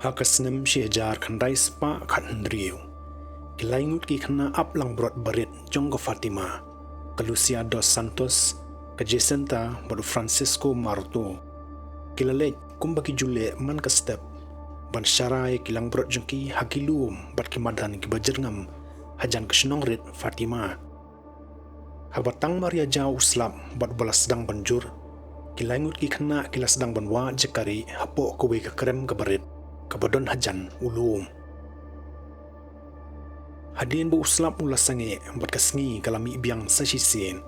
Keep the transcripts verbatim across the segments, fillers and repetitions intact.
Ha ka snem shi hajar khyndai spah khathynriew, ki laingut ki khynnah ap langbrot barit jong ka Fatima, ka Lucia dos Santos, ka Jacinta bad u Francisco Marto, ki la leit kumba ki ju leh man ka step ban sharai ïa ki langbrot jong ki ha ki lum bad ki madan kiba jyrngam hajan ka shnong rit Fatima. Haba tang mar ïa jaw u slap bad uba la sdang ban jur, ki laingut ki khynnah ki la sdang ban wad jakari hapoh kawei ka krem kaba rit kaba don hajan u lum. Hadien ba u slap u la sangeh bad ka sngi ka la mih biang sa shisien,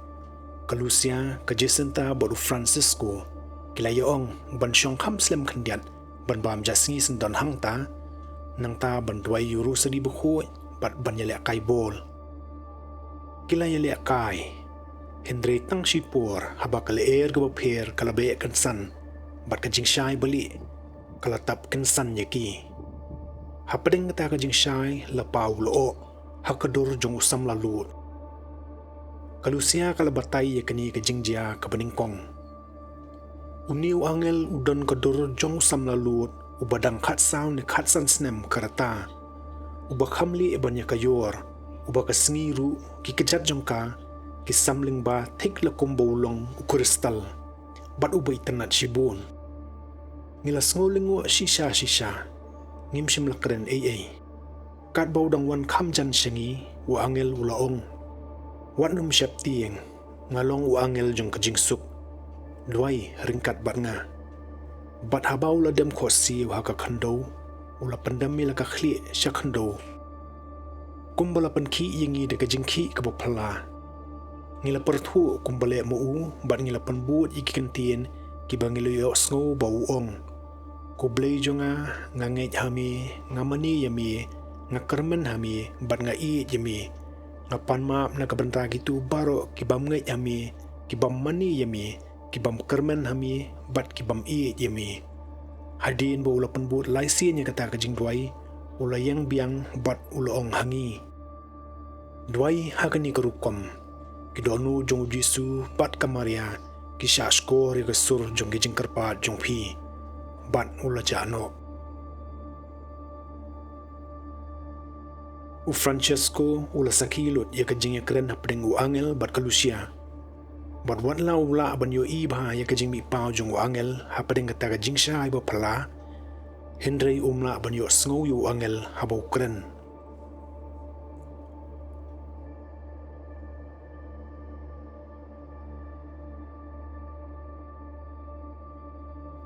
ka Lucia, ka Jacinta bad u Francisco ki la ïa ong ban shong kham slem khyndiat ban bam ja sngi syndon hangta, nangta ban duwai ïa u Rosari bakhuid bad ban ïalehkai bol. Ki la ïalehkai, hynrei tang shipor haba ka lyer kaba pher ka la beh kynsan bad ka jingshai balieh ka la tap kynsan ïa ki. Hapdeng kata ka jingshai la paw u lyoh ha ka dur jong u samla lud. Ka Lucia ka la batai ïa kane ka jingjia kaba nyngkong. Une u angel u don ka dur jong u samla lud uba dang khatsaw ne khatsan snem ka rta, uba kham lieh ban ïa ka ïor, uba ka sngi ruh ki kjat jong ka ki sam lyngba thik la kumba u long u kristal, bad uba itynnad shibun. Ngi la sngew lyngngoh shisha shisha, ngim shym la kren ei ei. Katba u dang wan kham jan sha ngi, u angel u la ong, wat nym sheptieng, nga long u angel jong ka jingsuk. Duwai ryngkat bad nga. Bad haba u la dem khohsiew ha ka khyndew, u la pyndem ïa la ka khlieh sha khyndew, kumba la pynkhih ïa ngi da ka jingkhih kaba phylla. Ngi la pyrthuh kumba leh ma u bad ngi la pynbud ïa ki kyntien kiba ngi la ïohsngew ba u ong, Ko Blei jong nga, nga ngeit ha me, nga mane ïa me, nga kyrmen ha me bad nga ïeit ïa me. Nga pan map na ka bynta kito baroh ki bym ngeit ha me, ki bym mane ïa me, ki bym kyrmen ha me bad ki bym ïeit ïa me. Hadien ba u la pynbud lai sien ïa kata ka jingduwai, u la ïeng biang bad u la ong ha ngi, duwai ha kane ka rukom, ki dohnud jong u Jisu bad ka Maria ki shah shkor ïa ka sur jong ki jingkyrpad jong phi. Bad u la jah noh. U Francisco u la sakhi lut ïa ka jingïakren hapdeng u angel bad ka Lucia. Bad wat la u lah ban ïohi bha ïa ka jingmihpaw jong u angel hapdeng kata ka jingshai ba phylla, hynrei um lah ban ïohsngew ïa u angel haba u kren.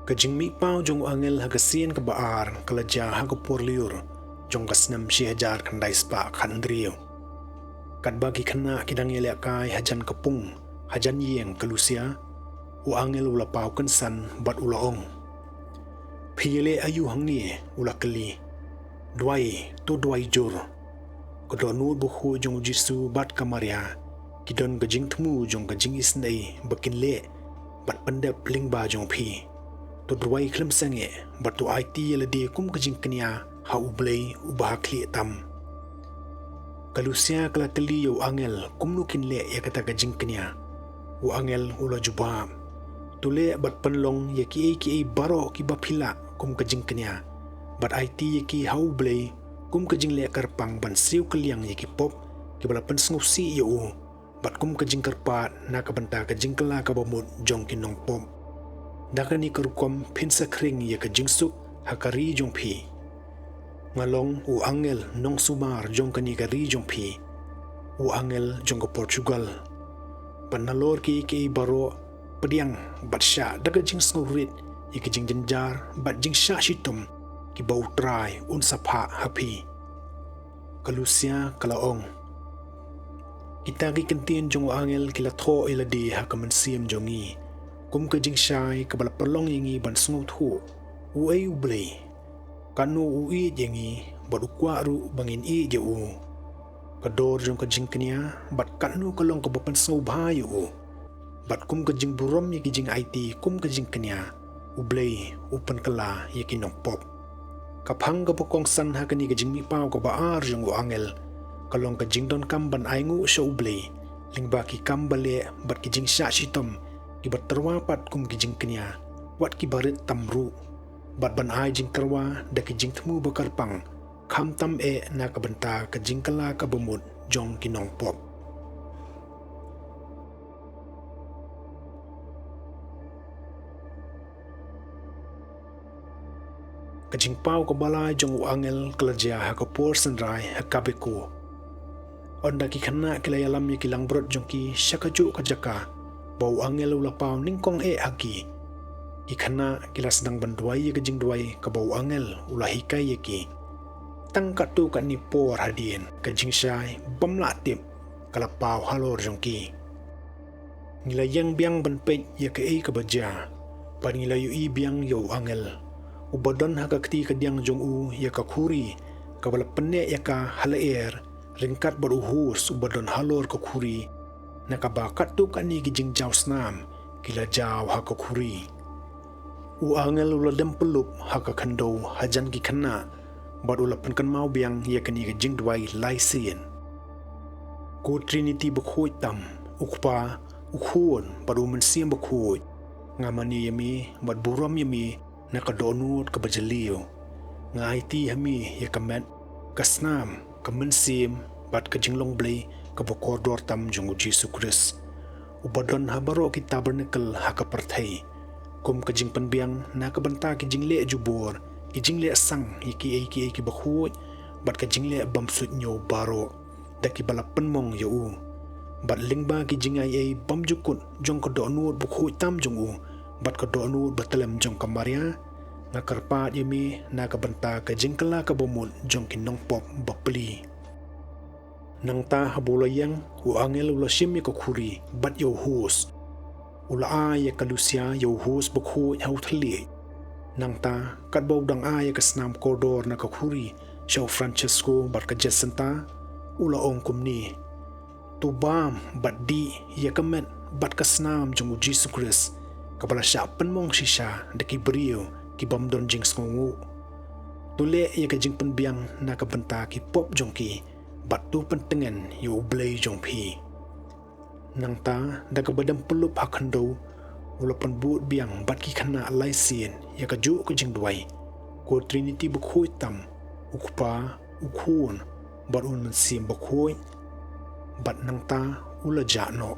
Ka jingmihpaw jong u angel ha ka sien kaba ar ka la jia ha ka por lyiur jong ka snem shi hajar khyndai spah khathynriew. Katba ki khynnah ki dang ïalehkai hajan ka pung, hajan ïing ka Lucia, u angel u la paw kynsan bad u la ong, phi ïaleh aïu hangne? U la kylli. Duwai, to duwai jur. Ka dohnud bakhuid jong u Jisu bad ka Maria ki don ka jingthmu jong ka jingisynei ba kin leh bad pyndep lyngba jong phi. To duwai khlem sangeh bad to aiti ïa lade kum ka jingkñia ha U Blei uba ha khlieh tam. Ka Lucia ka la kylli ïa u angel kumno kin leh ïa kata ka jingkñia. U angel u la jubab, to leh bad pynlong ïa kiei kiei baroh kiba phi lah kum ka jingkñia, bad aiti ïa ki ha U Blei kum ka jingleh kyrpang ban siew kylliang ïa ki pop kiba la pynsngewsih ïa u, bad kum ka jingkyrpad na ka bynta ka jingkylla kaba mut jong ki nongpop. Da kane ka rukom phin sa khring ïa ka jingsuk ha ka ri jong phi. Nga long u angel nongsumar jong kane ka ri jong phi, u angel jong ka Portugal. Bad nalor kiei kiei baroh, pdiang bad shah da ka jingsngewrit ïa ka jingjynjar bad jingshah shitom kiba U Trai un sa phah ha phi. Ka Lucia ka la ong, kita ki kyntien jong u angel ki la thoh ïa lade ha ka mynsiem jong ngi kum ka jingshai kaba la pynlong ïa ngi ban sngewthuh uei U Blei, katno u ïeit ïa ngi bad u kwah ruh ba ngin ïeit ïa u, ka dor jong ka jingkñia bad katno ka long kaba pynsngewbha ïa u, bad kum ka jingburom ïa ki jingaiti kum ka jingkñia, U Blei u pynkylla ïa ki nongpop. Ka phang kaba kongsan ha kane ka jingmihpaw kaba ar jong u angel ka long ka jingdonkam ban ainguh sha U Blei lyngba ki kam ba leh bad ki jingshah shitom kiba tyrwa pat kum ki jingkñia, wat kiba rit tam ruh. bad ban ai jingtyrwa da ki jingthmu ba kyrpang, khamtam eh na ka bynta ka jingkylla ka bamut jong ki nongpop. Ka jingpaw kaba lai jong u angel ka la jia ha ka por synrai ha Cabeco. Ynda ki khynnah ki la ïalam ïa ki langbrot jong ki sha kajuh ka jaka ba u angel u la paw nyngkong eh ha ki, ki khynnah ki la sdang ban duwai ïa ka jingduwai kaba u angel u la hikai ïa ki. Tang katto katne por hadien, ka jingshai bym lah tip ka la paw halor jong ki. Ngi la ïeng biang ban peit ïa kaei kaba jia, bad ngi la ïohi biang ïa u angel uba don ha ka kti kadiang jong u ïa ka khuri kaba la pynneh ïa ka ha lyer, ryngkat bad u hos uba don halor ka khuri, na kaba katto katne ki jingjaw snam ki la jaw ha ka khuri. U angel u la dem pyllup ha ka khyndew hajan ki khynnah, bad u la pynkynmaw biang ïa kane ka jingduwai lai sien: Ko Trinity bakhuid tam, u Kpa, u Khun, bad u Mynsiem Bakhuid, nga mane ïa me bad burom ïa me na ka dohnud kaba jylliew. Nga aiti ha me ïa ka met, ka snam, ka mynsiem, bad ka jinglong Blei kaba kordor tam jong u Jisu Khrist, uba don ha baroh ki tabernacle ha ka pyrthei, kum ka jingpynbiang na ka bynta ki jingleh jubor, ki jingleh sang ïa kiei kiei kiba khuid, bad ka jingleh bymsuidñiew baroh da kiba la pynmong ïa u. Bad lyngba ki jingaiei bymjukut jong ka dohnud bakhuid tam jong u bad ka dohnud batlem jong ka Maria, nga kyrpad ïa me na ka bynta ka jingkylla ka bamut jong ki nongpop bapli. Nangta haba u la ïeng, u angel u la shim ïa ka khuri bad ïa u hos. U la ai ïa ka Lucia ïa u hos bakhuid ha u thylliej. Nangta katba u dang ai ïa ka snam kordor na ka khuri sha u Francesco bad ka Jacinta, u la ong kumne: To bam bad dih ïa ka met bad ka snam jong u Jisu Khrist, kaba la shah pynmong shisha da ki briew ki bym don jingsngewnguh. To leh ïa ka jingpynbiang na ka bynta ki pop jong ki, bad to pyntngen ïa U Blei jong phi. Nangta da kaba dem pyllup ha khyndew, u la pynbud biang bad ki khynnah lai sien ïa kajuh ka jingduwai: Ko Trinity bakhuid tam, u Kpa, u Khun, bad u Mynsiem Bakhuid. Bad nangta u la jah noh.